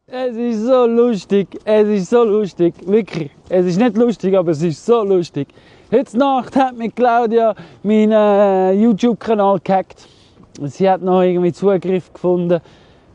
Es ist so lustig, wirklich. Es ist nicht lustig, aber es ist so lustig. Heute Nacht hat mit Claudia meinen YouTube-Kanal gehackt. Sie hat noch irgendwie Zugriff gefunden,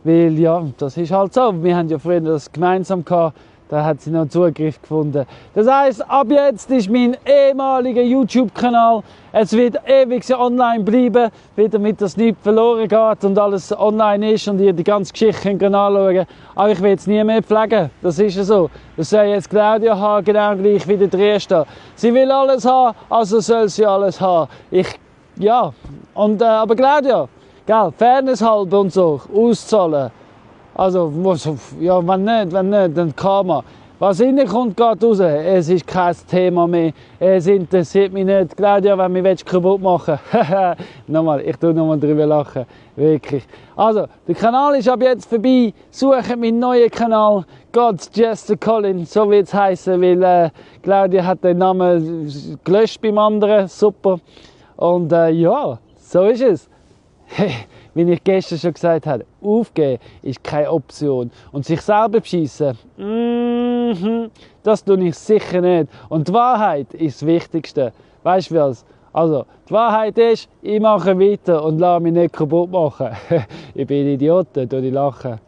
weil ja, das ist halt so. Wir haben ja früher das gemeinsam gehabt, da hat sie noch Zugriff gefunden. Das heisst, ab jetzt ist mein ehemaliger YouTube-Kanal, es wird ewig online bleiben, wieder damit das nicht verloren geht und alles online ist und ihr die ganze Geschichte könnt anschauen könnt. Aber ich will es nie mehr pflegen, das ist ja so. Das soll jetzt Claudia haben, genau gleich wie der Dresden. Sie will alles haben, also soll sie alles haben. Ja, und, aber Claudia, gell, Fairness halber und so, auszahlen. Also, ja, wenn nicht, dann kann man. Was reinkommt, geht raus. Es ist kein Thema mehr. Es interessiert mich nicht. Claudia, wenn du mich kaputt machen willst. Nochmal, ich tue nochmal drüber lachen. Wirklich. Also, der Kanal ist ab jetzt vorbei. Sucht meinen neuen Kanal. God's Jester Colin, so wird es heißen, weil Claudia hat den Namen gelöscht beim anderen. Super. Und ja, so ist es. Wie ich gestern schon gesagt habe, aufgeben ist keine Option. Und sich selber beschissen, das tue ich sicher nicht. Und die Wahrheit ist das Wichtigste. Weißt du was? Also, die Wahrheit ist, ich mache weiter und lasse mich nicht kaputt machen. Ich bin ein Idiot, tue ich lachen.